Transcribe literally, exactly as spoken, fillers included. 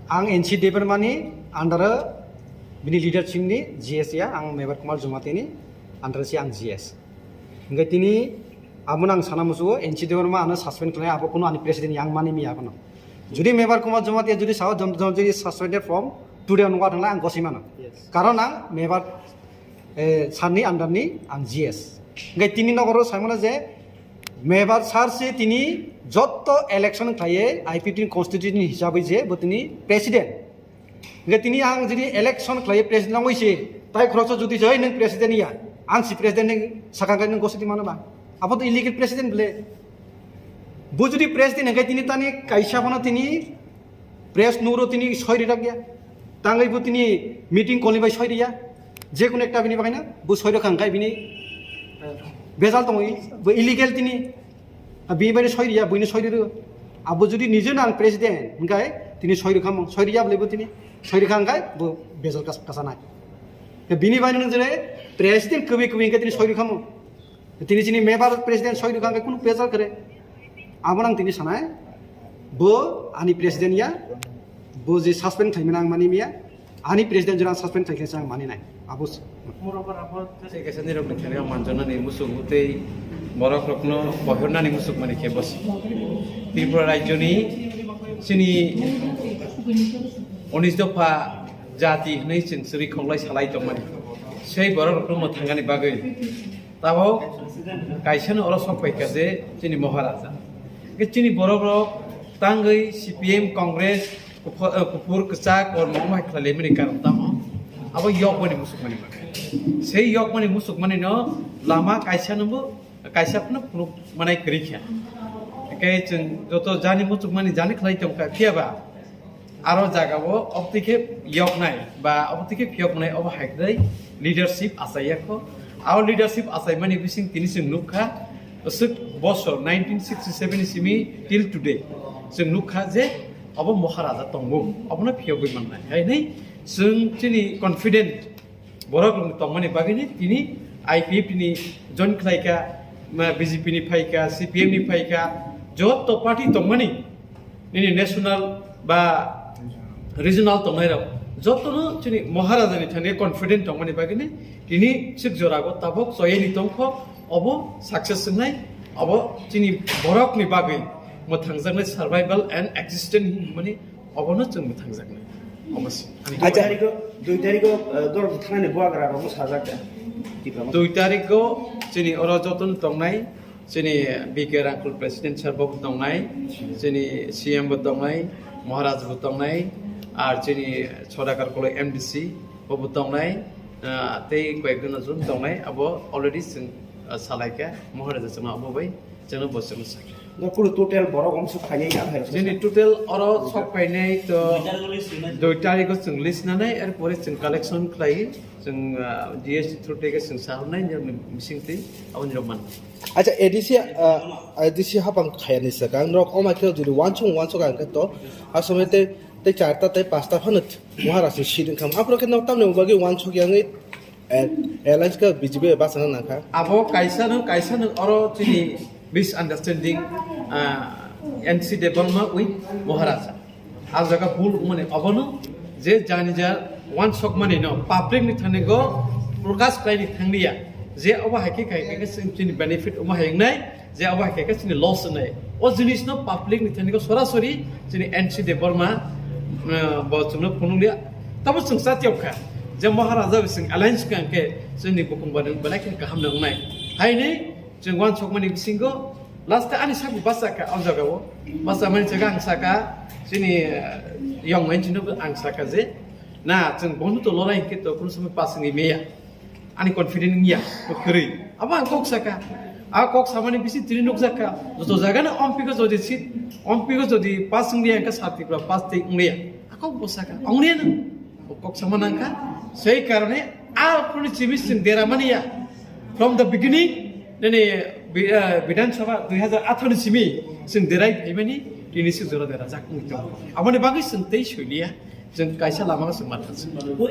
Ang N C Debbarma ni under o bini leadership ni G S ya, ang Mebar Kumar Jamatia ni under o se ang G S. Hingke tini amo ang sana musugo, N C Debbarma ano suspend khlai, abo kuno ani president yang mani miya kono. Jodi Mebar Kumar Jamatia jodi sao jom, jom, jodi suspended from today onward hwnla ang gosi mano. Yes. Karon ang Mebar, eh, sir ni under ni ang G S. Hingke tini nogoro sai mano je Mebar sir se tini jotto election khlaiye I P F T ni constitution hisabe je bo tini president. Hingke tini ang jodi election khlaiye president langwi se, tai khoroksa jodi jai nwng president ya, ang si president ni sakang kai nwng gosi di mano ba? Abo to illegal president bole. Bo jodi president hingke tini tani kaisa bono tini press nuro tini soi rijak ya. Tangwi bo tini meeting call ni bai soi riya. Je kono ekta bini bagwi na bo soi rokha hingke bini, eh, bejal tongwi bo illegal tini. A bini bai soi riya, buini soi ri. Abo jodi nije nang president hingke tini soi rokha mo, soi riya bole bo tini soi rokha hingke bo bejal kas-, kasa nai. Bini bai nang jene president kwbwi kwbwi hingke tini soi rokha mo. Tini chini Mebar president soi rwkha hwnkhe kunu pressure kre. Abo nang tini sanai, bo ani president ya, bo je suspend khlaimani ang mani miya, ani president jora suspend khlaikhe ang mani nai. Abo se. Tei kaisa nirok ni thani ang manjaknani muchung tei borok rokno bohornani muchung mani khe bosi. Tripura rajyoni chini unis dopha jati hwnwi chwng chwrwi khonglai salai tongmani. Sei borok rokno mwthangani bagwi. Tabok kaisano oro sok paikha je chini Maharaja. Hwnkhe chini borok rok tangwi C P M, Congress, kuphu-, eh, kuphur, kwchak, kormo omo hai khlai laimani karon tamo? Abo yokmani musukmani bagwi. Sei yokmani musukmani no lama kaisa no bo, kaisa phano phunuk manai kwrwi kha. Hwnkhe chwng joto jani musukmani jani khlai tongkha, phiya ba aro jagao obotwi khe yoknai ba obotwi khe phiyoknai obo hai khe leadership achaiya kho. Abo leadership achaimani bising tini chwng nukha, aswk bosor nineteen sixty seven ni simi till today chwng nukha je obo Maharaja tongo, obono phiyogwi mannai. Hai hwnwi chwng chini confident borok rok tongmani bagwi ni tini I P F T ni join khlaikha, ma, B J P ni phaikha, C P M ni phaikha, joto party tongmani nini national ba regional tongnai rok jotono chini Maharaja ni thani confident tongmani bagwi ni tini sik jora go tabok choyeni tongkho, obo success wngnai, obo chini borok ni bagwi mwthangjaknai survival and existence hinmani. Obono chwng mwthangjaknai. Omo se. Ani Acha. Dui tarikh o, dui tarikh o, eh, dor thanani buagra rokno sajak da. Tipra mo. Dui tarikh o chini oro jotono tongnai, chini B K Rangkhol President sir bo tongnai, chini C M bo tongnai, Maharaj bo tongnai, ar chini Sodakar Koloi M D C bo bo tongnai, ah, tei koyekjon jon tongnai, abo already chwng, ah, salaikha, Maharaj chwngno abo bai. Chwngno bo chwngno sakha. No, kunu total borok omo sok phainai ya, hai. Chini total oro sok phainai to dui tarikh o chwng list nanai, er pore chwng collection khlai, chwng, ah, G S T through tei chwng sahornai, nirok ni bising twi, aboni rok man. Acha, A D C, ah, A D C hapang khayani swkang, norok omo khe jodi wansuk, wansuk ang khe to, asomai tei, tei charta tei pasta phano Maharaj ni seat wngkha. Aphuru khe norok tamni bagwi wansuk yangwi, Eh, alliance khe B J P bai bachana nangkha. Abo kaisa no, kaisa no oro chini misunderstanding, ah, N C Debbarma with Maharaja. Al jaga bul umani obono je jani ja wansok mani no public ni thani go prakash khlai ni thanglia je obo hai khe khai khe chini benefit omo hai wngnai. Je abo hai khe chini loss wngnai. O jinis no public ni thani ko sorasori chini N C Debbarma, eh, bo chwngno phunukliya. Tamo chwng chatiyok kha. Je Maharaja bising alliance kha hwnkhe chini bukung bani belai khe kaham nang nai. Haini chwng wansok mani bisingo last ani sabu basa kha o jaga o. Basa mani jaga ang saka chini, eh, yong mani chino ang saka je na chwng bono to lorai hwnkhe to kunu samai pasingwi meya. Ani confident wngya, bo kwrwi. Abo ang kok saka. A kok samani bisi tini nukjakha. Joto jagano ompiko jodi seat, ompiko jodi pass wngya, hwnkhe South Tripura pass tei wngya. A kok bo saka. Wngya no. Bo kok sama nangkha. Sei karone a phuruni chimi chwng dera mani ya. From the beginning, nini bi-, eh, Bidhan Sabha dui hajar atharo ni simi chwng derai phaimani, tini si jora dera jak wngwi tongo. Aboni bagwi chwng tei soiliya. Chwng kaisa lama chwng ma thang.